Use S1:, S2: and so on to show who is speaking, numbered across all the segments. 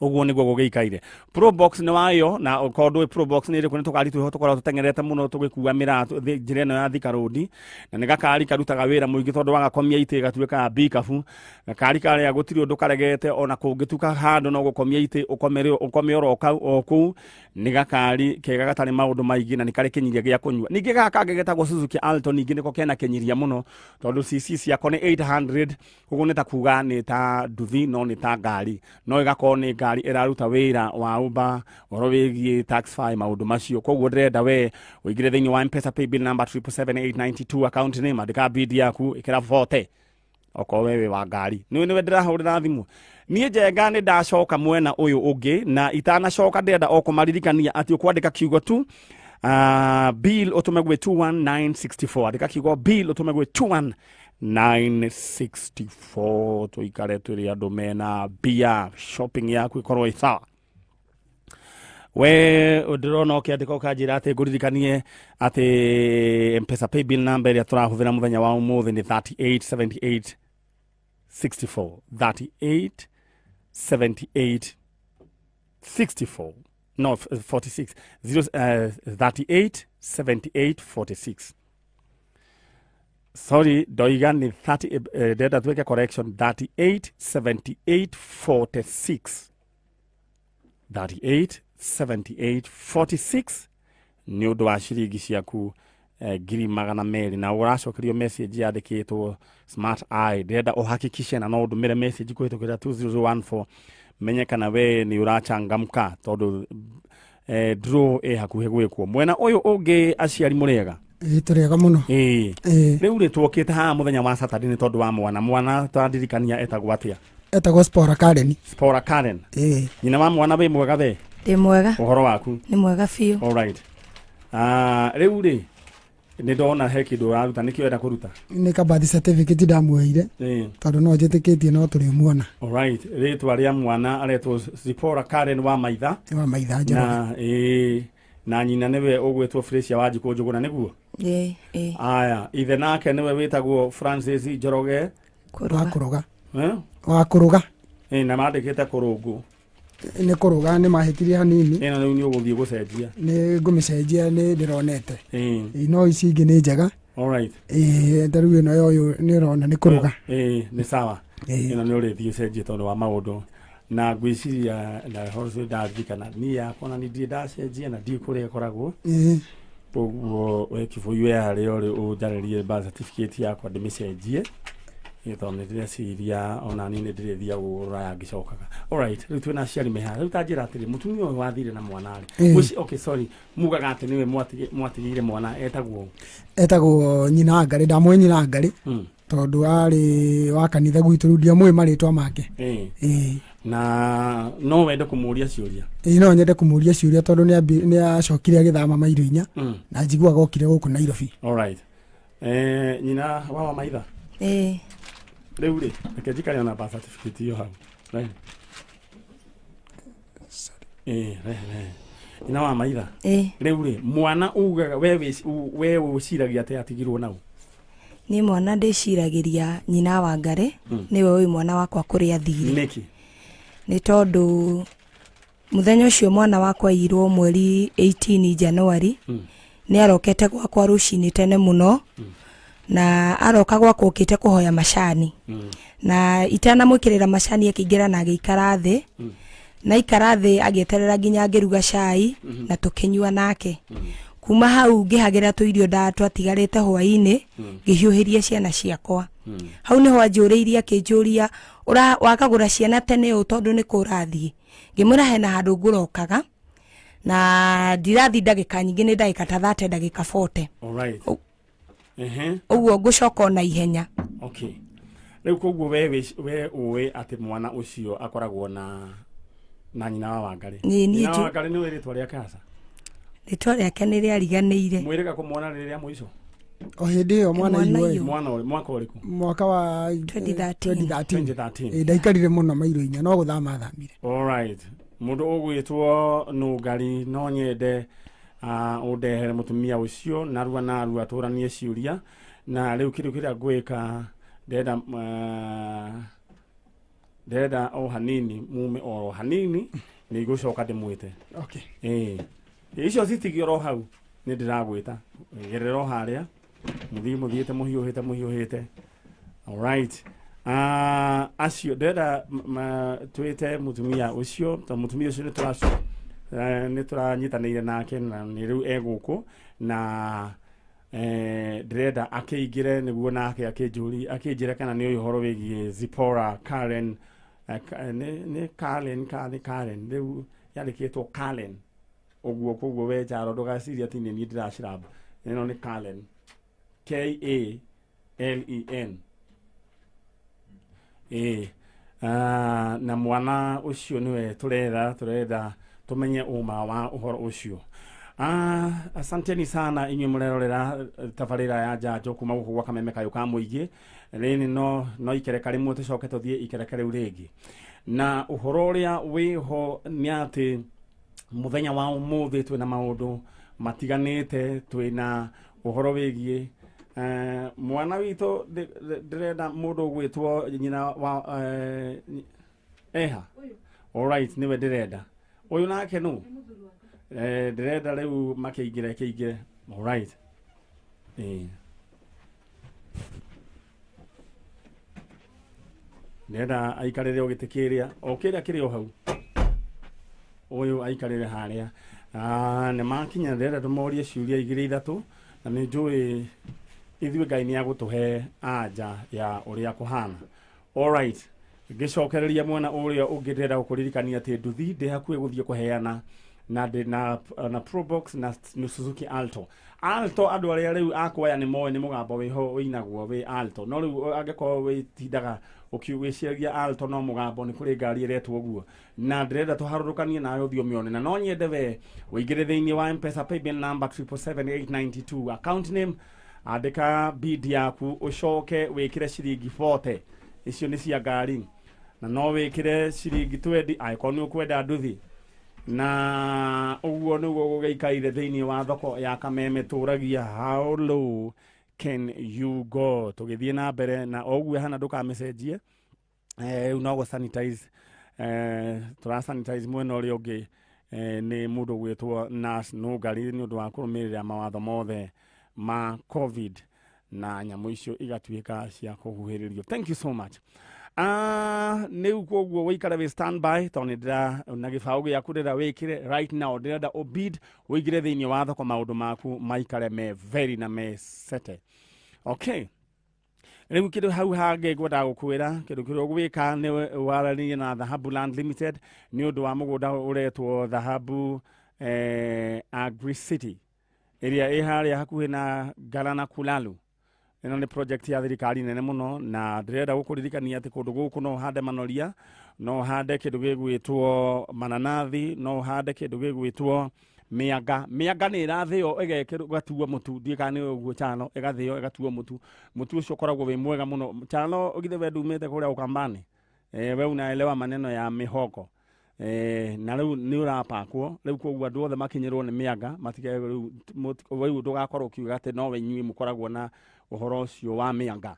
S1: Ũguo nĩguo gũgĩikaire. Probox nĩ wayo, na okorwo ndũĩ Probox nĩ ĩrĩkũ, nĩ tũkari twĩho tũkoragwo tũteng'erete mũno tũgĩkua mĩraa njĩra ĩno ya Thika Road, na nĩ gakari karutaga wĩra mũingĩ tondũ wagakomia itĩ gatuĩkaga mbikabu. Gakari karĩa gũtirĩ ũndũ karegete, ona kũngĩtuka handũ no gũkomia itĩ ũkome oro o kũu. Nĩ gakari kega gatarĩ maũndũ maingĩ na nĩ karĩ kĩnyiria gĩa kũnyua. Ningĩ gaka kangĩ getagwo Suzuki Alto ningĩ nĩko kena kĩnyiria mũno tondũ cc ciako nĩ 800. Ũguo nĩ ta kuga nĩ ta nduthi no nĩ ta ngari, no ĩgakorwo nĩ ngari ĩraruta wĩra wa Uber, ũhoro wĩgiĩ Taxify, maũndũ macio. Koguo ndĩrenda we ũingĩre thĩinĩ wa M-Pesa paybill number 777892, account name, andĩka bid yaku, ĩkĩra 40 okorwo we wĩ wa ngari. Nĩwe nĩwe ndĩrahũrĩra thimũ niĩ Njenga. Nĩ ndacoka mwena ũyũ ũngĩ, na itanacoka ndĩrenda o kũmaririkania atĩ ũkwandĩka kiugo tu bill ũtũme gwĩ 21964. Andĩka kiugo bill ũtũme gwĩ 21964, tũikare tũrĩ andũ mena mbia, shopping yaku ĩkorwo ĩ sawa. We ndĩrona ũkĩandĩka ũkanjĩra atĩ ngũririkanie atĩ M-Pesa paybill number ĩrĩa tũrahũthĩra mũthenya wa ũmũthĩ nĩ 38 78 64, 38 78 64, no 46, 0, 38 78 46. Sorry, ndoiga nĩ 30, ndĩrenda twĩke correction, 38 78 46, 38 78 46, nĩ ũndũ wa ciringi ciaku 200,000, na ũracokerio message yandĩkĩtwo Smart Eye. Ndĩrenda ũhakikishe na no ũndũmĩre message kũhĩtũkĩra 2014, menye kana we nĩ ũrachangamka, tondũ draw ĩ hakuhĩ gwĩkwo mwena ũyũ ũngĩ. Aciari, mũrĩega?
S2: Ĩĩ, tũrĩega mũno.
S1: Ĩĩ.
S2: Ĩĩ.
S1: Rĩu rĩ, twokĩte haha mũthenya wa Saturday nĩ tondũ wa mwana. Mwana twandirikania etagwo atĩa?
S2: Etagwo Spora Karen.
S1: Spora Karen.
S2: Ĩĩ.
S1: Nyina wa mwana, wĩ mwega we?
S3: Ndĩ mwega.
S1: Ũhoro waku?
S3: Nĩ mwega biũ.
S1: Alright. Ah, rĩu rĩ, nĩ ndona he kĩndũ ũraruta. Nĩkĩo wenda kũruta?
S2: Nĩ ka birth certificate ndamuoire, tondũ no njĩtĩkĩtie no tũrĩmuona.
S1: Alright, rĩtwa rĩa mwana aretwo Zipora Karen wa Maitha.
S2: Wa Maitha Njoroge.
S1: Na ĩĩ, na nyina nĩwe ũgwĩtwo Fresia wa Njikũ Njũgũna, nĩguo?
S3: Ĩĩ.
S1: Aya, ithe nake nĩwe wĩtagwo Francis Njoroge.
S2: Wa
S3: Kũrũga.
S2: Kũrũga.
S1: Eh?
S2: Wa Kũrũga.
S1: Ĩĩ, na mandĩkĩte Kũrũngũ.
S2: Nĩ Kũrũga, nĩ mahĩtirie hanini.
S1: Ĩno rĩu nĩ ũgũthiĩ gũcenjia?
S2: Nĩ ngũmĩcenjia, nĩ ndĩronete.
S1: Ĩĩ.
S2: Ĩĩ, no ici ingĩ nĩ njega.
S1: Alright.
S2: Ĩĩ, ta rĩu ĩno ya ũyũ nĩ ũrona nĩ Kũrũga.
S1: Ĩĩ, nĩ sawa.
S2: Ĩĩ.
S1: Ĩno nĩ ũrĩthiĩ ũcenjie tondũ wa maũndũ, na ngwĩciria na ũhoro ũcio ndaririkana niĩ yakwa na niĩ ndirĩ ndacenjia na ndiũ kũrĩa ĩkoragwo. Koguo we Kĩbũi, we harĩa ũrĩ, ũnjarĩrie birth certificate yakwa ndĩmĩcenjie. Ĩ, tondũ nĩ ndĩreciria ona niĩ nĩ ndĩrĩthiaga ũguo rũraya ngĩcokaga. Alright, rĩu twĩna aciari me haha. Rĩu ta njĩra atĩrĩ, mũtumia ũyũ wathire na mwana rĩ, okay, sorry, mugaga atĩ nĩwe mwatigĩire mwana etagwo ũ?
S2: Etagwo Nyina Ngarĩ, ndamũĩ Nyina Ngarĩ, tondũ arĩ wa kanitha gwitũ, rĩu ndiamũĩ marĩtwa make. Ĩĩ.
S1: Na no wende kũmũria ciũria?
S2: Ĩĩ, no nyende kũmũria ciũria tondũ nĩ acokire agĩthama mairo 4, na njiguaga okire gũkũ Nairobi.
S1: Alright. Nyina wa Maitha.
S3: Ĩĩ.
S1: Rĩu rĩ, reke njikare ona birth certificate ĩyo hau. Rehe. Ĩĩ, rehe, rehe. Nyina wa Maitha.
S3: Ĩĩ.
S1: Rĩu rĩ, mwana ugaga we we wĩciragia atĩ atigirwo nau?
S3: Niĩ mwana ndĩciragĩria nyina wa Ngarĩ nĩwe ũĩ mwana wakwa kũrĩa athire.
S1: Nĩkĩ?
S3: Nĩ tondũ mũthenya ũcio mwana wakwa aiyirwo mweri 18 January, nĩ arokete gwakwa rũcinĩ tene mũno, na aroka gwakwa okĩte kũhoya macani, na itanamwĩkĩrĩra macani akĩingĩra na agĩikara thĩ, na aikara thĩ agĩeterera nginya ngĩruga cai na tũkĩnyua nake. Kuma hau ngĩhagĩra tũirio nda twatigarĩte hwainĩ, ngĩhiũhĩria ciana ciakwa. Hau nĩho anjũrĩirie, akĩnjũria, "Wakagũra ciana tene ũũ tondũ nĩ kũ ũrathiĩ?" Ngĩmwĩra hena handũ ngũrokaga na ndirathi ndagĩka nyingĩ, nĩ ndagĩka ta 30, ndagĩka 40.
S1: Alright.
S3: Ũguo ngũcoka ona ihenya.
S1: Okay. Rĩu koguo we ũĩ atĩ mwana ũcio akoragwo na nyina wa Wangarĩ.
S3: Nĩ, niĩ
S1: Nyina wa Wangarĩ nĩ rĩtwa rĩake hasa?
S3: Rĩtwa rĩake nĩ rĩariganĩire.
S1: Mwĩrĩga kũmuona rĩrĩa mũico?
S2: O hĩndĩ ĩyo mwana
S3: Mwana
S2: aiywo ĩ,
S3: aiywo.
S1: Mwana mwaka ũrĩkũ?
S2: Mwaka wa
S3: 2013.
S2: 2013.
S1: 2013.
S2: Ĩ, ndaikarire mũno mairo 4, no gũthama athamire.
S1: Alright. Mũndũ ũgwĩtwo Nũngari, no nyende ũndehere mũtumia ũcio narua narua tũranie ciũria. Na rĩu kĩndũ kĩrĩa ngwĩka, ndĩrenda Ndĩrenda o hanini mume oro hanini nĩ igũcoka ndĩmwĩte.
S2: Okay.
S1: Ĩĩ, icio citigio oro hau, nĩ ndĩragwĩta gerera o harĩa mũthiĩ, mũthiĩte mũhiũhĩte mũhiũhĩte. Alright. Acio ndĩrenda twĩte mũtumia ũcio, tondũ mũtumia ũcio nĩ tũranyitanĩire nake na nĩ rĩu e gũkũ na ndĩrenda akĩingĩre nĩguo nake akĩnjũri akĩnjĩre kana nĩ ũyũ ũhoro wĩgiĩ Zipporah Karen, nĩ Karen ka nĩ Karen rĩu yandĩkĩtwo Karen ũguo, koguo we Njaro ndũgacirie atĩ nĩ niĩ ndĩraciramba, ĩno nĩ Karen, K A L E N. Ĩĩ. Na mwana ũcio nĩwe tũretha tũmenye ũma wa ũhoro ũcio. Asanteni sana inyuĩ mũrerorera tabarĩra ya njanjo kuma gũkũ gwa Kameme Kayũ ka Mũingĩ. Rĩrĩ no ikereka rĩmwe, tũcoke tũthiĩ ikereka rĩu rĩngĩ, na ũhoro ũrĩa wĩho nĩ atĩ mũthenya wa ũmũthĩ twĩna maũndũ matiganĩte, twĩna ũhoro wĩgiĩ mwana witũ. Ndĩrenda mũndũ ũgwĩtwo nyina wa eha. Alright, nĩwe ndĩrenda ũyũ nake nũ ndĩrenda rĩu makĩingĩre kĩingĩre. Alright. Ndĩrenda aikarĩre o gĩtĩ kĩrĩa o kĩrĩa kĩrĩ o hau, ũyũ aikarĩre harĩa. Nĩ makinya, ndĩrenda tũmorie ciũria igĩrĩ ithatũ, na nĩ njũĩ ithuĩ Ngai nĩ agũtũhe anja ya ũrĩa kũhana. Alright, ngĩcokereria mwena ũrĩa ũngĩ, ndĩrenda gũkũririkania atĩ nduthi ndĩ hakuhĩ gũthiĩ kũheana na ndĩ na Probox na Suzuki Alto. Alto, andũ arĩa rĩu akwaya nĩ moĩ nĩ mũgambo wĩho ũinagwo wĩ alto, no rĩu angĩkorwo wĩtindaga ũkĩwĩciragia alto no mũgambo, nĩ kũrĩ ngari ĩretwo ũguo na ndĩrenda tũharũrũkanie nawe ũthiĩ ũmĩone. Na no nyende we ũingĩre thĩinĩ wa Mpesa paybill number 777892, account name andĩka bid yaku, ũcoke wĩkĩre ciringi 40, icio nĩ cia ngari, na no wĩkĩre ciringi 20 angĩkorwo nĩ ũkwenda nduthi. Na ũguo nĩguo gũgĩikaire thĩinĩ wa thoko ya Kameme. Tũragia, how low can you go? Tũgĩthiĩ na mbere na o ũguo hana, ndũkamĩcenjie. Rĩu no gũ sanitize, tũra sanitize mwena ũrĩa ũngĩ nĩ mũndũ ũgwĩtwo nurse Nũngari nĩ ũndũ wa kũrũmĩrĩra mawatho mothe ma COVID na nyamũ icio igatuĩka cia kũhuhĩrĩrio. Thank you so much. Rĩu koguo wĩikare wĩ standby, tondũ nĩ ndĩra na gĩbaũ gĩaku ndĩrenda wĩkĩre right now, ndĩrenda ũbid ũingĩre thĩinĩ wa thoko, maũndũ maku maikare me very na me sete. Okay, rĩu kĩndũ hau hangĩ ngwendaga gũkwĩra, kĩndũ kĩrĩa ũgwĩka nĩ waranĩrie na Dhahabu Land Limited nĩ ũndũ wa mũgũnda ũretwo Dhahabu Agri City ĩrĩa ĩ harĩa hakuhĩ na Galana Kulalu. Ĩno nĩ project ya thirikari nene mũno, na ndĩrenda gũkũririkania atĩ kũndũ gũkũ no ũhande manoria, no ũhande kĩndũ gĩgwĩtwo mananathi, no ũhande kĩndũ gĩgwĩtwo mĩanga. Mĩanga nĩ ĩrathĩo ĩgekĩrwo ĩgatuo mũtu, ndiũĩ kana nĩ ũguo chano, ĩgathĩo ĩgatuo mũtu. Mũtu ũcio ũkoragwo wĩ mwega mũno. Chano, githĩ we ndumĩte kũrĩa Ukambani? We unaelewa maneno ya mĩhoko. Na rĩu nĩ ũrapakwo rĩu, koguo andũ othe makinyĩrwo nĩ mĩanga matige rĩu rĩu ndũgakorwo ũkiuga atĩ no inyuĩ mũkoragwo na ũhoro ũcio wa mĩanga,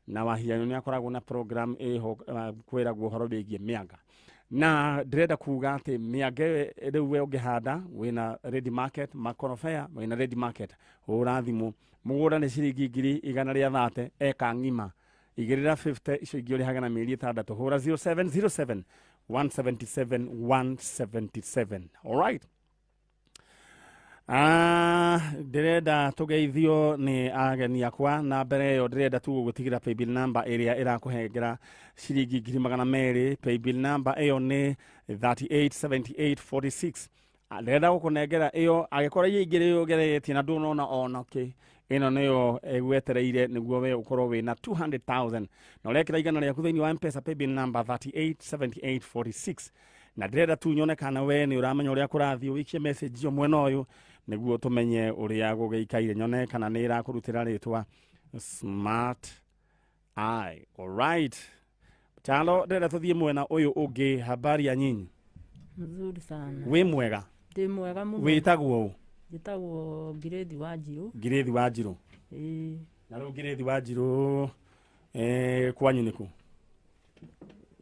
S1: na Wahianyũ nĩ akoragwo na program ĩho kwĩragwo ũhoro wĩgiĩ mĩanga. Na ndĩrenda kuga atĩ mĩanga ĩyo rĩu we ũngĩhanda wĩna ready market, makorobea wĩna ready market. Hũra thimũ, mũgũnda nĩ ciringi 130,000 eka ng'ima, igĩrĩra 50, icio ingĩ ũrĩhage na mĩeri 6. Hũra 0707 177 177. Alright. Ndĩrenda tũgeithio nĩ ageni akwa, na mbere ĩyo ndĩrenda tu gũgũtigĩra paybill number ĩrĩa ĩrakũhengera ciringi 200,000. Paybill number ĩyo nĩ 387846. Ndĩrenda gũkũnengera ĩyo angĩkorwo iria ingĩ rĩu ũgeretie na ndũnona ona kĩ, ĩno nĩyo ĩgwetereire nĩguo we ũkorwo wĩna 200,000 na ũrekĩra 100 rĩaku thĩinĩ wa Mpesa paybill number 387846. Na ndĩrenda tu nyone kana we nĩ ũramenya ũrĩa kũrathiĩ, ũikie message ĩyo mwena ũyũ nĩguo tũmenye ũrĩa gũgĩikaire, nyone kana nĩ ĩrakũrutĩra rĩtwa Smart Eye. Alright, Chalo, ndĩrenda tũthiĩ mwena ũyũ ũngĩ. Habari ya nyinyi?
S4: Mzuri sana.
S1: Wĩ mwega?
S4: Ndĩ mwega mũno.
S1: Wĩtagwo ũ?
S4: Njĩtagwo Ngirĩthi wa Njirũ.
S1: Ngirĩthi wa Njirũ.
S4: Ĩĩ.
S1: Na rĩu Ngirĩthi wa Njirũ, kwanyu nĩkũ?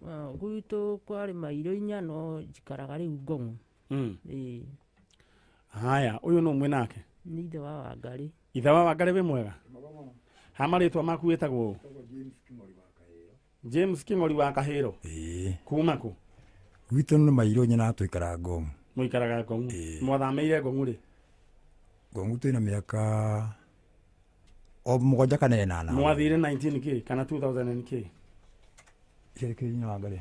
S4: Ah, Gwitũ kwarĩ mairũ inya no njikaraga rĩu Ngong'u. Ĩĩ.
S1: Haya, ũyũ nũ mwĩ nake?
S4: Nĩ ithe wa Wangarĩ.
S1: Ithe wa Wangarĩ, wĩ mwega? Ha marĩtwa maku wĩtagwo ũ? James Kĩng'ori wa Kahĩro.
S5: Ĩĩ.
S1: Kuma kũ?
S5: Gwitũ nĩ mairũ nyina tũikaraga Ngong'u.
S1: Mũikaraga Ngong'u. Mwathamĩire Ngong'u rĩ?
S5: Ngong'u twĩna mĩaka o mũgwanja kana ĩnana.
S1: Mwathire 19 k kana 2000 k?
S5: Kĩrĩ nyina wa Ngarĩ.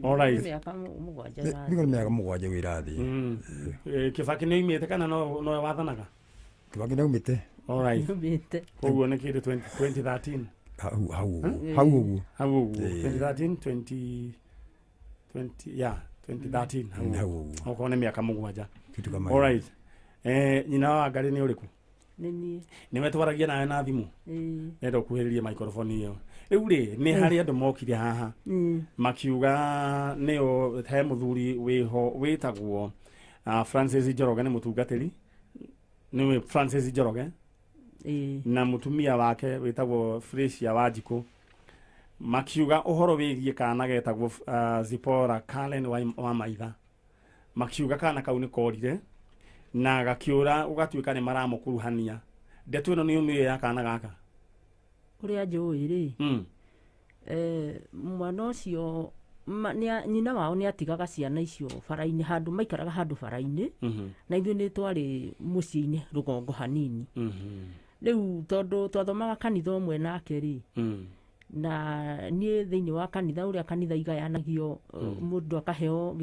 S1: Alright.
S4: Nĩ mĩaka mũgwanja
S5: Nĩ
S4: ĩrathiĩ.
S5: nĩ mĩaka mũgwanja wĩra ĩrathiĩ.
S1: Kĩbakĩ nĩ oimĩte kana no nowe wathanaga?
S5: Kĩbakĩ nĩaumĩte.
S1: Alright.
S4: Nĩaumĩte.
S1: Koguo nĩ kĩndũ 20 2013.
S5: Hau hau ũguo. Hau ũguo.
S1: Hau ũguo. 2013 20 20 yeah 2013 hau
S5: Hau
S1: ũguo.
S5: ũguo.
S1: Okorwo nĩ mĩaka mũgwanja.
S5: Kitu kama hiyo.
S1: Alright. Nyina wa Ngarĩ nĩ ũrĩkũ?
S4: Nĩ niĩ.
S1: Nĩwe twaragia nawe na thimũ?
S4: Ĩĩ.
S1: Enda ũkuhĩrĩrie microphone ĩyo. Rĩu rĩ, nĩ harĩ andũ mokire haha makiuga nĩo he mũthuri wĩho wĩtagwo Francis Njoroge, nĩ mũtungatĩri, nĩwe Francis Njoroge.
S4: Ĩĩ.
S1: Na mũtumia wake wĩtagwo Fresia Wanjikũ, makiuga ũhoro wĩgiĩ kana getagwo Zipporah Karen wa Maitha. Makiuga kana kau nĩ korire na gakĩũra, gũgatuĩka nĩ maramũkuruhania. Ndeto ĩno nĩ ũmĩũĩ ya kana gaka?
S4: Ũrĩa njũĩ rĩ, mwana ũcio nyina wao nĩ atigaga ciana icio bara-inĩ, handũ maikaraga handũ bara-inĩ, na ithuĩ nĩ twarĩ mũciĩ-inĩ rũgongo hanini. Rĩu tondũ twathomaga kanitha ũmwe nake rĩ, na niĩ thĩinĩ wa kanitha, ũrĩa kanitha igayanagio, mũndũ akaheo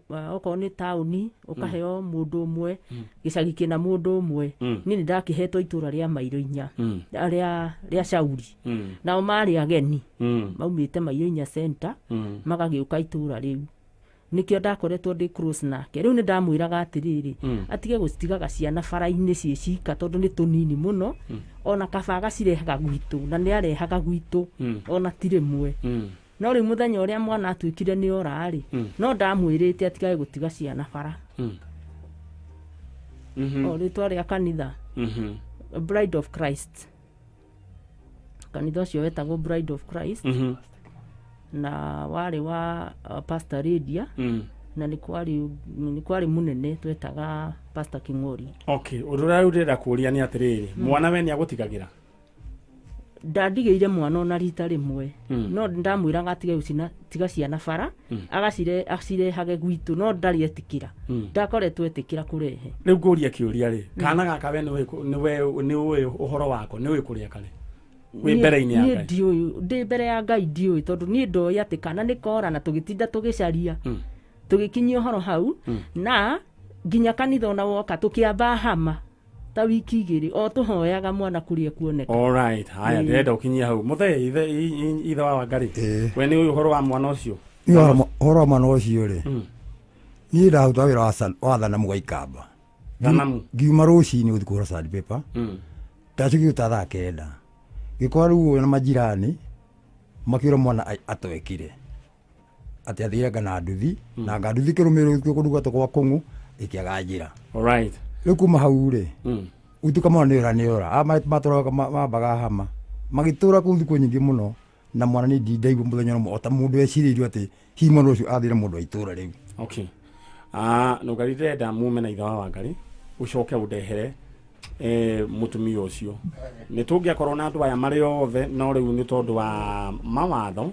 S4: okorwo nĩ taũni ũkaheo mũndũ ũmwe, gĩcagi kĩna mũndũ ũmwe. Niĩ nĩ ndakĩhetwo itũra rĩa mairũ inya rĩa Shauri. Nao marĩ ageni maumĩte mairũ inya center, magagĩũka itũra rĩu. Nĩkĩo ndakoretwo ndĩ close nake. Rĩu nĩ ndamwĩraga atĩrĩrĩ, atige gũcitigaga ciana bara-inĩ ciĩ cika, tondũ nĩ tũnini mũno, ona kaba agacirehaga gwitũ, na nĩ arehaga gwitũ ona ti rĩmwe. No rĩu mũthenya ũrĩa mwana atuĩkire nĩ ora rĩ, no ndamwĩrĩte atigage gũtiga ciana bara. O rĩtwa rĩa kanitha? Bride of Christ. Kanitha ũcio wetagwo Bride of Christ, na warĩ wa Pastor Lydia, na nĩ kwarĩ mũnene twetaga Pastor King'ori.
S1: Okay, ũndũ ũrĩa rĩu ndĩrenda kũũria nĩ atĩrĩrĩ, mwana we nĩ agũtigagĩra?
S4: Ndandigĩire mwana ona rita rĩmwe. No ndamwĩraga atige gũcina tiga ciana bara, agacire acirehage gwitũ, no ndarĩ etĩkĩra. Ndakoretwo etĩkĩra kũrehe.
S1: Rĩu ngũria kĩũria rĩ, kana gaka we nĩ ũĩ ũhoro wako? Nĩ ũĩ kũrĩa karĩ wĩ mbere-inĩ ya
S4: Niĩ
S1: Ngai?
S4: Ndiũĩ, ndĩ mbere ya Ngai ndiũĩ, tondũ niĩ ndoĩ atĩ kana nĩ kora, na tũgĩtinda tũgĩcaria, tũgĩkinyia ũhoro hau, na nginya kanitha ona woka tũkĩamba hama ta wiki 2 o tũhoyaga mwana kũrĩa kuoneka.
S1: Alright, haya, ndĩrenda ũkinyie hau mũthee ithe wa Wangarĩ. We nĩ ũĩ ũhoro wa mwana ũcio?
S5: Niĩ ũhoro wa mwana ũcio rĩ, niĩ ndarutaga wĩra wa thanamu gaikamba.
S1: Thanamu.
S5: Ngiuma rũcinĩ gũthiĩ kũhũra sandpaper, ndacokire ta thaa 9, ngĩkora rĩu ũyũ na majirani makĩũra mwana atwekire atĩ athire anga na nduthi, na anga nduthi kĩrũmĩrĩro kũndũ gwetwo gwa kũng'ũ ĩkĩaga njĩra. Rĩu kuma hau rĩ, gũtuĩka mwana nĩora nĩora. Aya matũraga mambaga hama magĩtũra kũu thikũ nyingĩ mũno, na mwana nĩ ndaigua mũthenya ũmwe o ta mũndũ ecirĩirio atĩ hihi mwana ũcio athire mũndũ wa itũra rĩu.
S1: Okay. Ah, nũngari ndĩrenda mume na ithe wa Wangarĩ, ũcoke ũndehere mũtumia ũcio. Nĩ tũngĩakorwo na andũ aya marĩ othe, no rĩu nĩ tondũ wa mawatho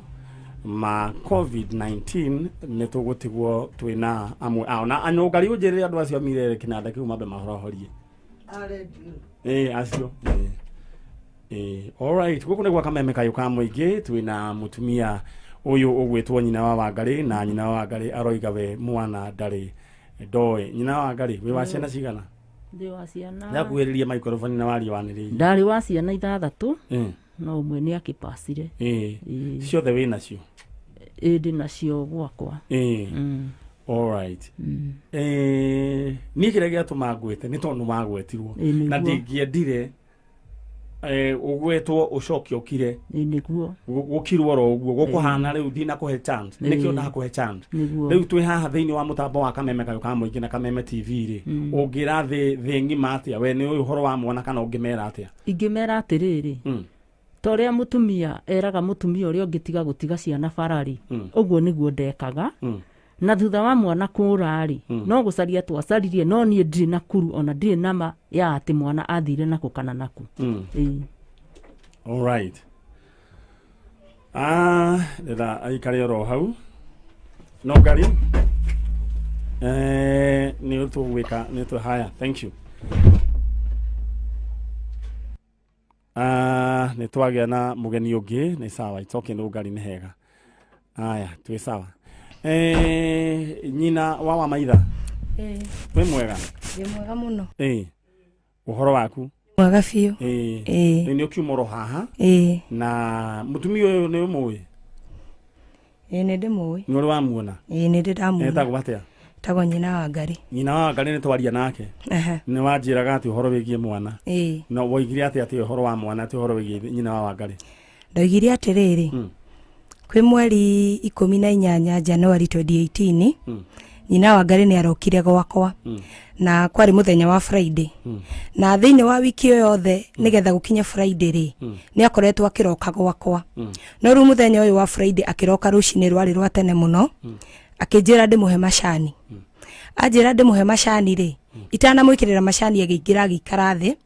S1: ma COVID-19 nĩ tũgũtigwo twĩna amwe ao. Na nũngari ũnjĩrĩre andũ acio mirere kĩnanda kĩu mambe mahorohorie. Acio. Alright, gũkũ nĩ gwa Kameme Kayũ ka Mũingĩ, twĩna mũtumia ũyũ ũgwĩtwo nyina wa Wangarĩ, na nyina wa Wangarĩ aroiga we mwana ndarĩ ndoĩ. Nyina wa Wangarĩ, wĩ wa ciana cigana?
S4: Ndĩ wa ciana.
S1: Ndakuhĩrĩria microphone na warie wanĩrĩire.
S4: Ndarĩ wa ciana ithathatũ, no ũmwe nĩ akĩpacire. Ĩĩ.
S1: Ciothe wĩ nacio?
S4: Ĩĩ, ndĩ nacio gwakwa.
S1: Alright. Niĩ kĩrĩa gĩatũma ngwĩte nĩ tondũ wagwetirwo.
S4: Ĩĩ,
S1: Na
S4: nĩguo.
S1: ndingĩendire ũgwetwo ũcoke ũkire.
S4: Ĩĩ, nĩguo.
S1: Gũkirwo oro ũguo gũkũhana rĩu ndinakũhe chance. Nĩkĩo ndakũhe chance.
S4: Nĩguo.
S1: Rĩu twĩ haha thĩinĩ wa mũtambo wa Kameme Kayũ ka Mũingĩ na Kameme TV rĩ, ũngĩra thĩ ng'ima atĩa? We nĩ ũĩ ũhoro wa mwana kana ũngĩmera atĩa?
S4: Ingĩmera atĩrĩrĩ, Ta ũrĩa mũtumia eraga mũtumia ũrĩa ũngĩ tiga gũtiga ciana bara-rĩ, ũguo nĩguo ndekaga. Na thutha wa mwana kũra-rĩ, no gũcaria twacaririe, no niĩ ndirĩ na kuru ona ndirĩ na ma ya atĩ mwana athire nakũ kana nakũ. Ĩĩ.
S1: All right. Ah, ndĩra aikare oro hau. No ngari. Eh, nĩ tũgwĩka nĩ tũ haya. Thank you. Ah, nĩ twagĩa na mũgeni ũngĩ nĩ sawa it's okay no ngari nĩ hega aya twĩ sawa eh, nyina wa wamaitha wĩ mwega
S3: Ndĩ mwega mũno.
S1: eh, ũhoro waku
S3: Mwega biũ.
S1: eh,
S3: Ĩĩ.
S1: nĩ ũkiuma oro haha
S3: Ĩĩ.
S1: na mũtumia ũyũ nĩ ũmũĩ
S3: Ĩĩ nĩ ndĩmũĩ.
S1: nĩ ũrĩ wamuona
S3: Ĩĩ nĩ ndĩ ndamuona.
S1: etagwo atĩa
S3: Tagwo nyina wa Ngarĩ.
S1: nyina wa Ngarĩ nĩ twaria nake
S3: Aha.
S1: nĩ wanjĩraga atĩ ũhoro wĩgiĩ mwana
S3: Ĩĩ.
S1: no woigire atĩa atĩ ũhoro wa mwana atĩ ũhoro wĩgiĩ nyina wa Wangarĩ
S3: Ndoigire atĩrĩrĩ, kwĩ mweri 18 Januari 2018 nyina wa Ngarĩ nĩ arokire gwakwa na kwarĩ mũthenya wa Friday na thĩinĩ wa wiki ĩyo yothe nĩgetha gũkinye Friday rĩ nĩ akoretwo akĩroka gwakwa no rĩu mũthenya ũyũ wa Friday akĩroka rũcinĩ rwarĩ rwa tene mũno akĩnjĩra ndĩmũhe macani anjĩra ndĩmũhe macani rĩ itanamwĩkĩrĩra macani agĩingĩra agĩikara thĩ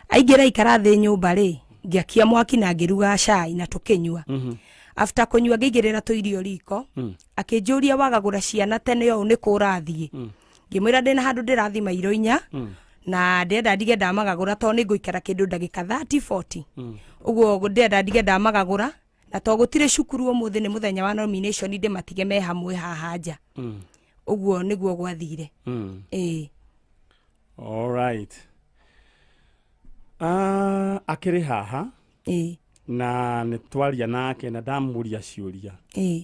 S3: aingĩra aikara thĩ nyũmba rĩ ngĩakia mwaki na ngĩruga cai na tũkĩnyua after kũnyua ngĩigĩrĩra tũirio riko akĩnjũria wagagũra ciana tene ũũ nĩ kũ ũrathiĩ ngĩmwĩra ndĩna handũ ndĩrathiĩ mairo inya na ndĩrenda ndige ndamagagũra tondũ nĩ ngũikara kĩndũ ndagĩka 30 40 ũguo ndĩrenda ndige ndamagagũra na to gũtirĩ cukuru ũmũthĩ nĩ mũthenya wa nomination ndĩmatige me hamwe haha nja ũguo nĩguo gwathire ĩĩ
S1: All right. Ah, akĩrĩ haha
S3: ĩĩ
S1: na nĩ twaria nake na ndamũria ciũria
S3: ĩĩ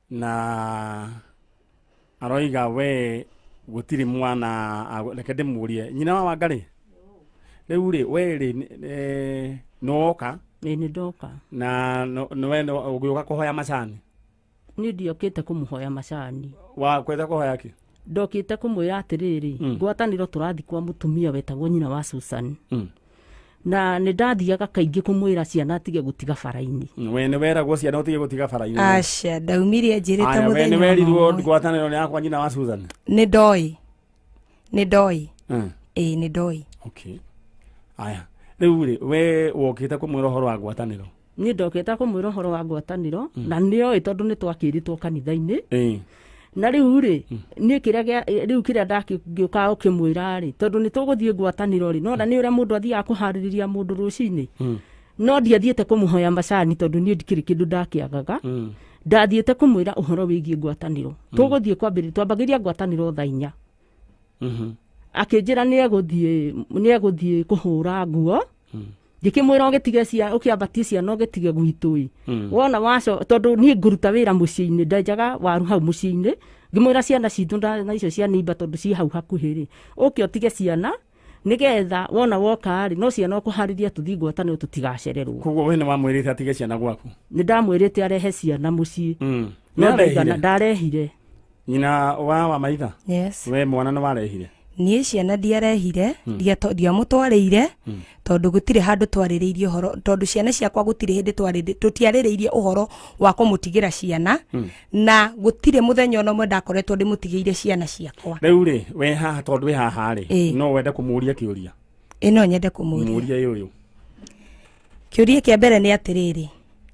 S1: na aroiga we gũtirĩ mwana reke ndĩmũrie nyina wa Wangarĩ rĩu rĩ we rĩ nĩwoka
S4: Ĩĩ nĩ ndoka.
S1: Na nĩwe ũgĩũka kũhoya macani?
S4: Niĩ ndiokĩte kũmũhoya macani.
S1: Wa kwenda kũhoya kĩ?
S4: Ndokĩte kũmwĩra atĩrĩrĩ, ngwatanĩro tũrathiĩ kwa mũtumia wetagwo nyina wa Susan. Na nĩ ndathiaga kaingĩ kũmwĩra ciana atige gũtiga bara-inĩ.
S1: We nĩ weragwo ciana ũtige gũtiga bara-inĩ?
S3: Aca, ndaumire njĩrĩte
S1: Aya, we
S3: mũthenya
S1: nĩ werirwo
S3: ona ũmwe.
S1: ngwatanĩro nĩ yakwa nyina wa Susan?
S3: Nĩ ndoĩ, nĩ ndoĩ. Ĩĩ nĩ ndoĩ.
S1: Okay. Aya, rĩu rĩ, we wokĩte kũmwĩra ũhoro wa ngwatanĩro?
S4: Niĩ ndokĩte kũmwĩra ũhoro wa ngwatanĩro na nĩoĩ tondũ nĩ twakĩrĩtwo kanitha-inĩ. Na rĩu rĩ, niĩ kĩrĩa gĩa rĩu kĩrĩa ndakĩũkaga gũkĩmwĩra rĩ, tondũ nĩ tũgũthiĩ ngwatanĩro rĩ, nona nĩ ũrĩa mũndũ athiaga kũharĩrĩria mũndũ rũcinĩ. No ndiathiĩte kũmũhoya macani tondũ niĩ ndikĩrĩ kĩndũ ndakĩagaga. Ndathiĩte kũmwĩra ũhoro wĩgiĩ ngwatanĩro. Tũgũthiĩ kwambĩrĩria, twambagĩrĩria ngwatanĩro thaa inya. Akĩnjĩra nĩ egũthiĩ kũhũra nguo. Ngĩkĩmwĩra ũgĩtige cia ũkĩambatie ciana ũgĩtige gwitũ ĩ. Wona waco tondũ niĩ ngũruta wĩra mũciĩ-inĩ, ndenjaga waru hau mũciĩ-inĩ. Ngĩmwĩra ciana citũ na icio cia neighbor tondũ ciĩ hau hakuhĩ rĩ, ũke ũtige ciana nĩgetha wona woka rĩ, no ciana ũkũharĩria tũthiĩ ngwatanĩro tũtigacererwo.
S1: Koguo we nĩ wamwĩrĩte atige ciana gwaku?
S4: Nĩ ndamwĩrĩte arehe ciana mũciĩ. No
S1: Nĩ arehire?
S4: ndaigana, ndarehire.
S1: Nyina wa Wamaitha?
S3: Yes.
S1: We mwana nĩ warehire?
S3: Niĩ ciana ndiarehire, ndiamũtwarĩire, tondũ gũtirĩ handũ twarĩrĩirie ũhoro, tondũ ciana ciakwa gũtirĩ hĩndĩ tũtiarĩrĩirie ũhoro wa kũmũtigĩra ciana, na gũtirĩ mũthenya ona ũmwe ndakoretwo ndĩmũtigĩire ciana ciakwa.
S1: Rĩu rĩ, we haha tondũ wĩ haha rĩ,
S3: Ĩĩ.
S1: no wende kũmũria kĩũria?
S3: Ĩĩ no nyende kũmũria.
S1: Mũrie ũyũ.
S3: Kĩũria kĩa mbere nĩ atĩrĩrĩ,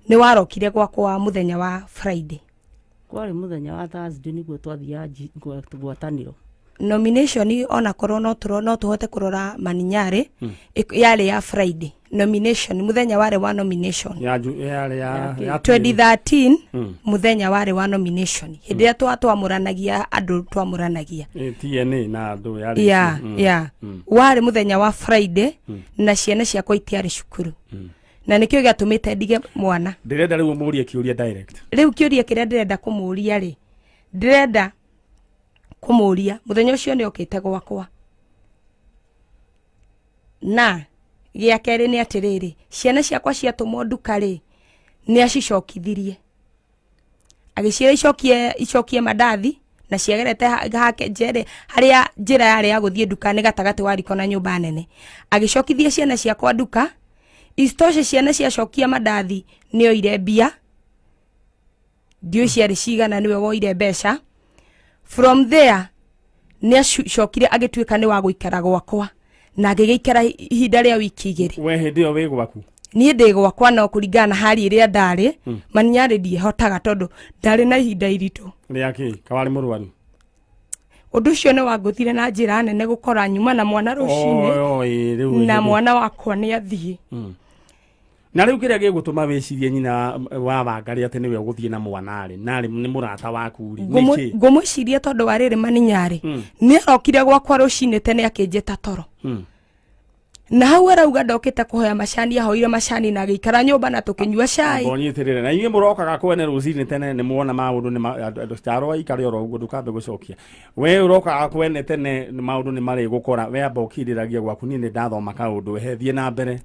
S3: nĩ warokire gwakwa mũthenya wa Friday?
S4: Kwarĩ mũthenya wa Thursday nĩguo twathiaga ngwatanĩro.
S3: Nomination onakorwo no tũro no tũhote kũrora Maninyarĩ yarĩ ya Friday nomination mũthenya warĩ wa nomination
S1: Ya ju- yarĩ ya
S4: Ya kĩ?
S1: ya
S3: 2013 mũthenya warĩ wa nomination hĩndĩ ĩrĩa twamũranagia andũ twamũranagia
S1: TNA na andũ yarĩ
S3: ya ya warĩ mũthenya wa Friday na ciana ciakwa itiarĩ cukuru na nĩkĩo gĩatũmĩte ndige mwana.
S1: Ndĩrenda rĩu ũmũrie kĩũria direct.
S3: Rĩu kĩũria kĩrĩa ndĩrenda kũmũria rĩ, ndĩrenda kũmũria mũthenya ũcio nĩ okĩte gwakwa, na gĩa kerĩ nĩ atĩrĩrĩ, ciana ciakwa ciatũmwo nduka rĩ, nĩ acicokithirie agĩciĩra icokie icokie mandathi na ciagerete hake njere harĩa njĩra yarĩ ya gũthiĩ nduka nĩ gatagatĩ wa riko na nyũmba nene. Agĩcokithia ciana ciakwa nduka. Isitoshe ciana ciacokia mandathi nĩ oire mbia, ndiũĩ ciarĩ cigana, nĩwe woire mbeca. From there nĩ acokire agĩtuĩka nĩ wa gũikara gwakwa na agĩgĩikara ihinda rĩa wiki 2.
S1: We hĩndĩ ĩyo wĩ gwaku?
S3: Niĩ ndĩ gwakwa, no kũringana na hali ĩrĩa ndarĩ, maninyarĩ ndiehotaga tondũ ndarĩ na ihinda iritũ.
S1: Rĩa kĩ kawarĩ mũrwaru?
S3: Ũndũ ũcio nĩ wangũthire na njĩra nene gũkora nyuma na mwana rũcinĩ
S1: Oh, ĩ, rĩu
S3: na
S1: hĩndĩ-
S3: mwana wakwa nĩ athiĩ.
S1: Na rĩu kĩrĩa gĩgũtũma wĩcirie nyina wa Wangarĩ atĩ nĩwe ũgũthiĩ na mwana rĩ, narĩ nĩ mũrata waku rĩ, nĩkĩ?
S3: Ngũmwĩciria tondũ wa rĩrĩ, maninyarĩ nĩ arokire gwakwa rũcinĩ tene akĩnjĩta toro. Na hau arauga ndokĩte kũhoya macani, ahoire macani na agĩikara nyũmba na tũkĩnyua cai.
S1: Mbonyitĩrĩre na inyuĩ mũrokaga kwene rũcinĩ tene nĩ muona maũndũ nĩ andũ caro aikare oro ũguo, ndũkambe gũcokia. We ũrokaga kwene tene maũndũ nĩ marĩgũkora, we amba ũkindĩragia gwaku. Niĩ nĩ ndathoma kaũndũ, he thiĩ na mbere.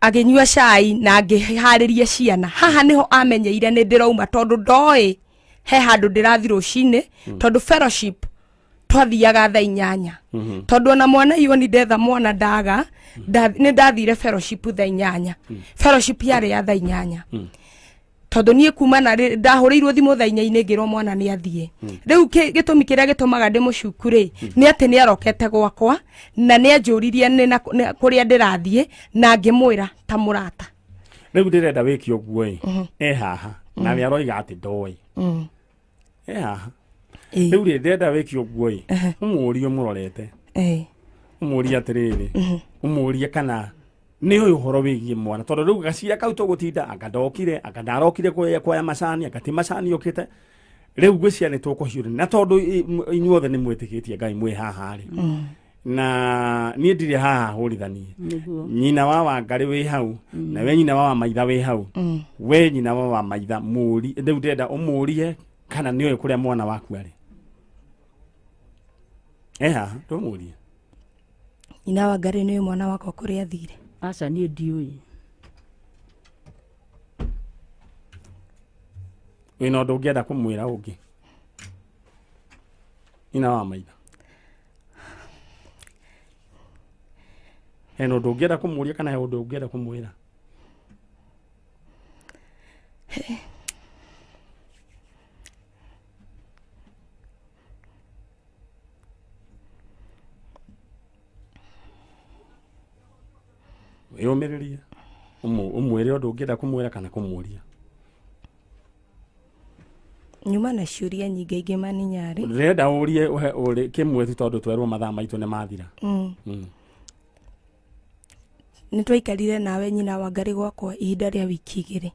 S3: Agĩnyua cai na ngĩharĩria ciana. Haha nĩho amenyeire nĩ ndĩrauma tondũ ndoĩ he handũ ndĩrathi rũcinĩ, tondũ fellowship twathiaga thaa 8, tondũ ona mwana ioni ndetha mwana ndaga nĩ ndathire fellowship thaa 8. Fellowship yarĩ ya thaa 8, tondũ niĩ kuma na ndahũrĩirwo thimũ thaa 4-inĩ ngĩrwo mwana nĩ athiĩ. Rĩu gĩtũmi kĩrĩa gĩtũmaga ndĩmũcuku rĩ nĩ atĩ nĩ arokete gwakwa na nĩ anjũririe nĩ na nĩ kũrĩa ndĩrathiĩ na ngĩmwĩra ta mũrata.
S1: Rĩu ndĩrenda wĩke ũguo ĩ, e haha na nĩ aroiga atĩ ndoĩ e haha. Rĩu rĩ, ndĩrenda wĩke ũguo ĩ, ũmũrie ũmũrorete, ũmũrie atĩrĩrĩ, ũmũrie kana nĩ ũyũ ũhoro wĩgiĩ mwana, tondũ rĩu gacira kau tũgũtinda anga ndokire, anga ndarokire kuoya macani, anga ti macani ũkĩte. Rĩu ngwĩciria nĩ tũkũhiũrania na tondũ inyuothe nĩ mwĩtĩkĩtie Ngai mwĩ haha rĩ, na niĩ ndirĩ haha hũrithanie. Nyina wa Wangarĩ wĩ hau, na we nyina wa Wamaitha wĩ hau. We nyina wa Wamaitha, mũri rĩu ndĩrenda ũmũrie kana nĩ ũĩ kũrĩa mwana waku arĩ. E haha, ndũmũrie.
S3: Nyina wa Ngarĩ, nĩ mwana wakwa kũrĩa athire?
S4: Aca, niĩ ndiũĩ.
S1: Wĩna ũndũ ũngĩenda kũmwĩra ũngĩ, nyina wa Maitha? Hena ũndũ ũngĩenda kũmũria kana he ũndũ ũngĩenda kũmwĩra? Wĩyũmĩrĩrie, ũmwĩre ũndũ ũngĩenda kũmwĩra kana kũmũria.
S3: Nyuma na ciũria nyingĩ ingĩ, maninyarĩ.
S1: Ndĩrenda ũrie ũhe ũrĩ kĩmwe tu, tondũ twerwo mathaa maitũ nĩ mathira.
S3: Nĩ twaikarire nawe nyina wa Ngarĩ gwakwa ihinda rĩa wiki 2,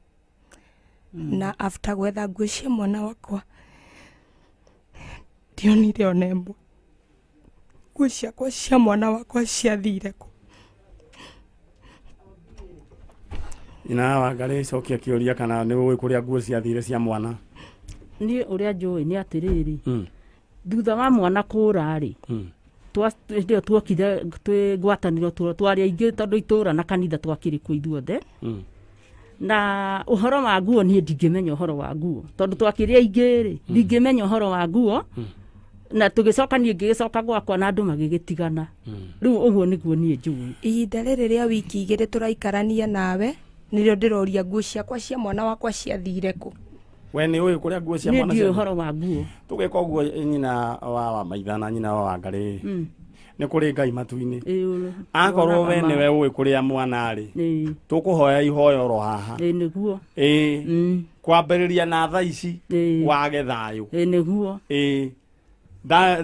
S3: na after gwetha nguo cia mwana wakwa ndionire ona ĩmwe. Nguo ciakwa cia mwana wakwa ciathire kũ?
S1: Nyina wa Ngarĩ, cokia kĩũria kana nĩ ũĩ kũrĩa nguo ciathire cia mwana.
S4: Niĩ ũrĩa njũĩ nĩ atĩrĩrĩ, thutha wa mwana kũra rĩ, hĩndĩ ĩyo tuokire twĩ ngwatanĩro, twarĩ aingĩ tondũ itũra na kanitha twakĩrĩ kuo ithuothe. Na ũhoro wa nguo, niĩ ndingĩmenya ũhoro wa nguo tondũ twakĩrĩ aingĩ rĩ, ndingĩmenya ũhoro wa nguo. Na tũgĩcoka, niĩ ngĩgĩcoka gwakwa na andũ magĩgĩtigana. Rĩu ũguo nĩguo niĩ njũĩ.
S3: Ihinda rĩrĩ rĩa wiki 2 tũraikarania nawe, nĩrĩo ndĩroria nguo ciakwa cia mwana wakwa ciathire kũ.
S1: We nĩ ũĩ kũrĩa nguo cia
S4: niĩ
S1: mwana
S4: ndiũĩ
S1: ciathire?
S4: Ũhoro wa nguo.
S1: Tũgĩka ũguo, nyina wa Wamaitha na nyina wa Wangarĩ, nĩ kũrĩ Ngai matu-inĩ. Akorwo we nĩwe ũĩ kũrĩa mwana arĩ, tũkũhoya ihoya oro haha.
S4: Ĩĩ nĩguo.
S1: Ĩĩ, kwambĩrĩria na thaa ici wage thayũ.
S4: Ĩĩ nĩguo.
S1: Ĩĩ,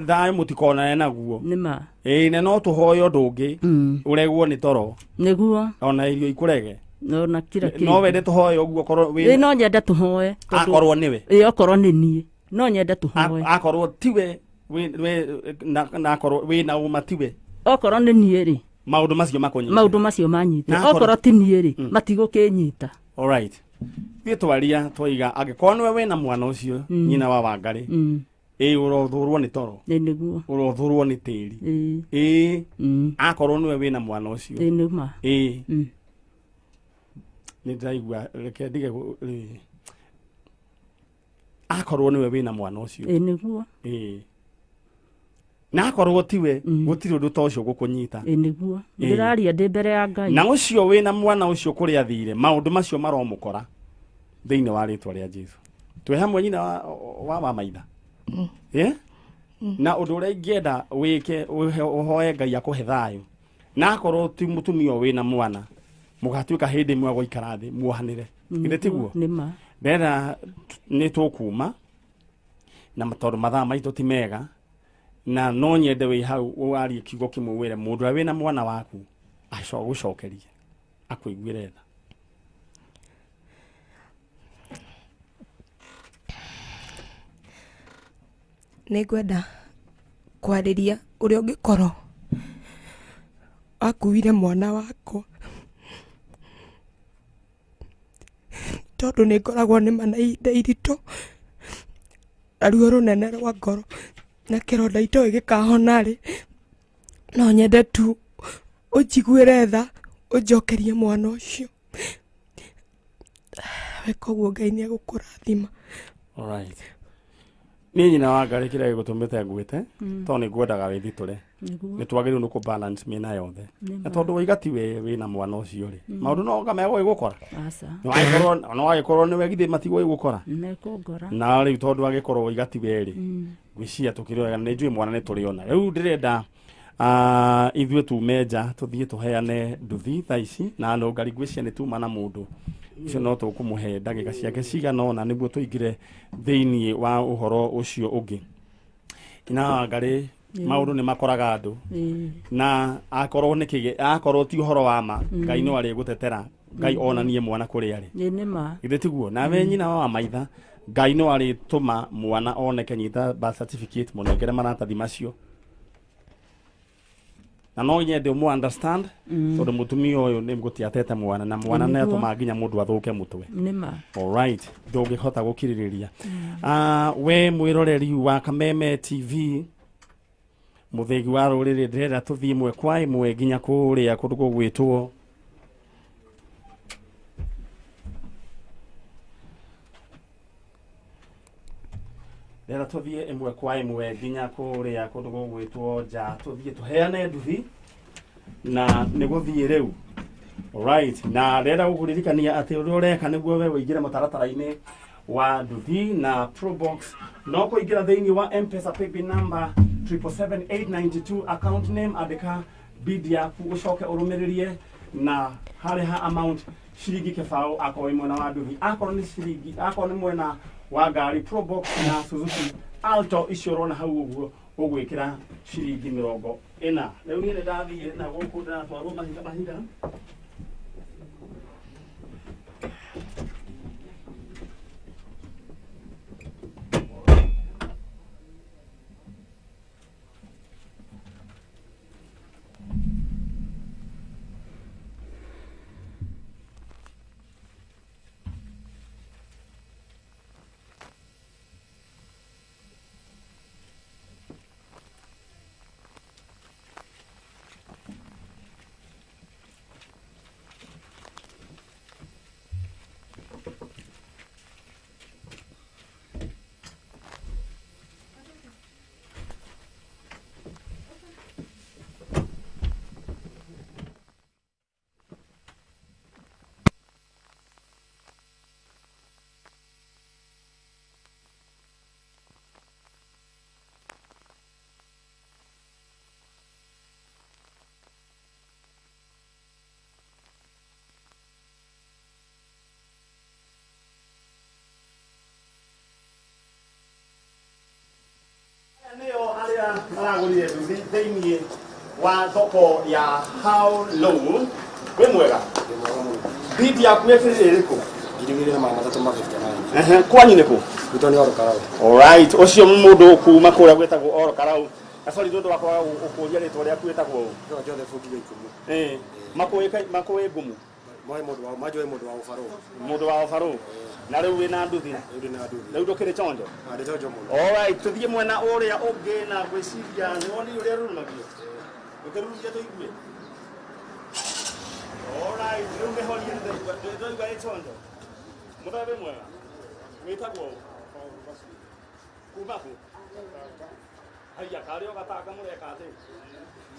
S1: thayũ mũtikonane naguo.
S4: Nĩ ma.
S1: Ĩĩ, na no tũhoye ũndũ ũngĩ, ũregwo nĩ toro,
S4: Nĩguo.
S1: Ona irio ikũrege.
S4: Ona kila kĩndũ.
S1: No wende tũhoye ũguo korwo
S4: Ĩĩ, no nyende tũhoe
S1: akorwo nĩwe?
S4: Ĩĩ, okorwo nĩ niĩ no nyende tũhoe.
S1: Akorwo tiwe, na akorwo wĩna ũma tiwe?
S4: Okorwo nĩ niĩ rĩ,
S1: maũndũ macio makũnyite.
S4: Maũndũ macio manyite.
S1: Na
S4: Okorwo ti niĩ rĩ, matigũkĩnyita.
S1: Alright, ithuĩ twaria twaiga angĩkorwo nĩwe wĩna mwana ũcio, nyina wa Wangarĩ, ĩĩ, ũrothũrwo nĩ toro.
S4: Ĩĩ nĩguo.
S1: Ũrothũrwo nĩ tĩri. Ĩĩ, akorwo nĩwe wĩna mwana ũcio.
S4: Ĩĩ nĩ ma.
S1: Ĩĩ, nĩ ndĩraigua reke ndige akorwo nĩwe wĩna mwana ũcio.
S4: Ĩĩ nĩguo.
S1: Ĩĩ. Na akorwo tiwe, gũtirĩ ũndũ ta ũcio gũkũnyita.
S4: Ĩ nĩguo ndĩraria ndĩ mbere ya Ngai.
S1: Na ũcio wĩna mwana ũcio kũrĩa athire, maũndũ macio maromũkora thĩinĩ wa rĩtwa rĩa Jesu. Twĩ hamwe nyina wa maitha. Eh? Na ũndũ ũrĩa ingĩenda wĩke, ũhoe Ngai akũhe thayũ. Na akorwo ti mũtumia ũyũ wĩna mwana, mũgatuĩka hĩndĩ ĩmwe gũikara thĩ muohanĩre. Githĩ tiguo?
S4: Nĩ ma.
S1: Ndĩrenda nĩ tũkuma na tondũ mathaa maitũ ti mega, na no nyende wĩ hau warie kiugo kĩmwe wĩre mũndũ ũrĩa wĩna mwana waku agũcokerie akũiguĩre tha.
S3: Nĩ ngwenda kwarĩria ũrĩa ũngĩkorwo akuire mwana wakwa, tondũ nĩ ngoragwo nĩma na ihinda iritũ na ruo rũnene rwa ngoro na kĩronda itoĩ gĩkahona rĩ. No nyende tu ũnjiguĩre tha, ũnjokerie mwana ũcio. Weka ũguo Ngai nĩ egũkũrathima.
S1: Alright. Niĩ nyina wa Ngarĩ, kĩrĩa gĩgũtũmĩte ngwĩte, tondũ nĩ ngwendaga wĩthitũre, nĩ twagĩrĩirwo nĩ kũ balance mĩena yothe, na tondũ waiga ti we wĩna mwana ũcio rĩ, maũndũ no anga megũgĩgũkora.
S4: Aca.
S1: No agĩkorwo nĩwe, githĩ matigũgĩgũkora?
S4: Mekũngora.
S1: Na rĩu tondũ agĩkorwo waiga ti we rĩ, ngwĩciria tũkĩrĩ wega. Nĩ njũĩ mwana nĩ tũrĩona. Rĩu ndĩrenda ithuĩ tume nja tũthiĩ tũheane nduthi thaa ici na nũngari. Ngwĩciria nĩ tuma na mũndũ ũcio, no tũkũmũhe ndagĩka ciake cigana ũna nĩguo tũingĩre thĩinĩ wa ũhoro ũcio ũngĩ. Na Ngarĩ, maũndũ nĩ makoraga andũ, na akorwo nĩ kĩge, akorwo ti ũhoro wa ma, Ngai no arĩgũtetera, Ngai onanie mwana kũrĩa arĩ.
S4: Ĩ nĩ ma.
S1: Githĩ tiguo? Nawe nyina wa maitha, Ngai no arĩtũma mwana oneke. Nyita birth certificate, mũnengere maratathi macio, na no nyende ũmũ understand, tondũ mũtumia ũyũ nĩ gũtiatete mwana, na mwana nĩ atũmaga nginya mũndũ athũke mũtwe.
S4: Nĩ ma.
S1: Alright, ndũngĩhota gũkirĩrĩria. We mwĩroreri wa Kameme TV, mũthĩgi wa rũrĩrĩ, ndĩrenda tũthiĩ ĩmwe kwa ĩmwe nginya kũrĩa kũndũ gũgwĩtwo ndĩrenda tũthiĩ ĩmwe kwa ĩmwe nginya kũrĩa kũndũ gũgwĩtwo nja, tũthiĩ tũheane nduthi na nĩ gũthiĩ rĩu. Alright, na ndĩrenda gũkũririkania atĩ ũrĩa ũreka nĩguo we ũingĩre mũtaratara-inĩ wa nduthi na Probox no kũingĩra thĩinĩ wa M-Pesa paybill number 777892, account name andĩka bid yaku, ũcoke ũrũmĩrĩrie na harĩ ha amount ciringi kĩbaũ akorwo wĩ mwena wa nduthi, akorwo nĩ ciringi, akorwo nĩ mwena wa ngari Probox na Suzuki Alto icio ũrona hau ũguo, ũgwĩkĩra ciringi 40. Rĩu niĩ nĩ ndathiĩ na gũkũ ndĩratwarwo mahinda mahinda. Nĩo arĩa maragũrire nduthi thĩinĩ wa thoko ya How Low. Wĩ mwega? Bid yaku ĩkĩrĩ ĩrĩkũ?
S6: 2359.
S1: Ehe, kwanyu nĩ kũ?
S6: Gwitũ nĩ Oro Karau.
S1: Alright, ũcio mũndũ kuma kũrĩa gwĩtagwo Oro Karau. Na sorry nĩ ũndũ wa kwaga gũkũria, rĩtwa rĩaku wĩtagwo ũ?
S6: Nĩwe Joseph Ngiga Ikumu.
S1: Makũĩ ngumu.
S6: Moĩ mũndũ wa manjũĩ mũndũ wa ũbarũ.
S1: Mũndũ wa ũbarũ. Na rĩu wĩna nduthi?
S6: Rĩu ndĩ na nduthi.
S1: Rĩu ndũkĩrĩ chonjo?
S6: Ah, ndĩ chonjo mũno.
S1: Alright, tũthiĩ mwena ũrĩa ũngĩ, na ngwĩciria nĩ woni ũrĩa rurumagio. Ũkĩrurumia tũigue. Alright, rĩu mĩhorie ndĩraigua ĩ chonjo. Mũthabe wĩ mwega? Wĩtagwo ũ? Kuma kũ? Haiya karĩ o gatanga mũreka atĩ.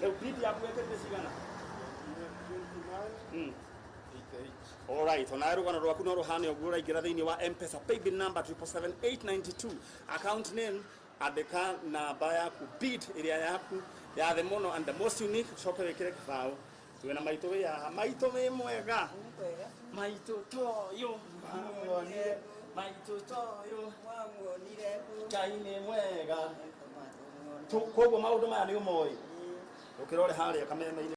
S1: Rĩu bidi yaku wekĩrire cigana? Alright, onawe rũgano rwaku no rũhane ũguo ũraingĩra thĩinĩ wa M-Pesa paybill number 777892 account name andĩka namba yaku bid ĩrĩa yaku ya thĩ mũno and the most unique ũcoke wĩkĩre kĩbaũ. Twĩna maitũ wĩ haha. Maitũ wĩ mwega? Maitũ toyũ mamuonire, maitũ toyũ Ngai nĩ mwega. Koguo maũndũ maya nĩ ũmoĩ? Ũkĩrore harĩa kameme-inĩ.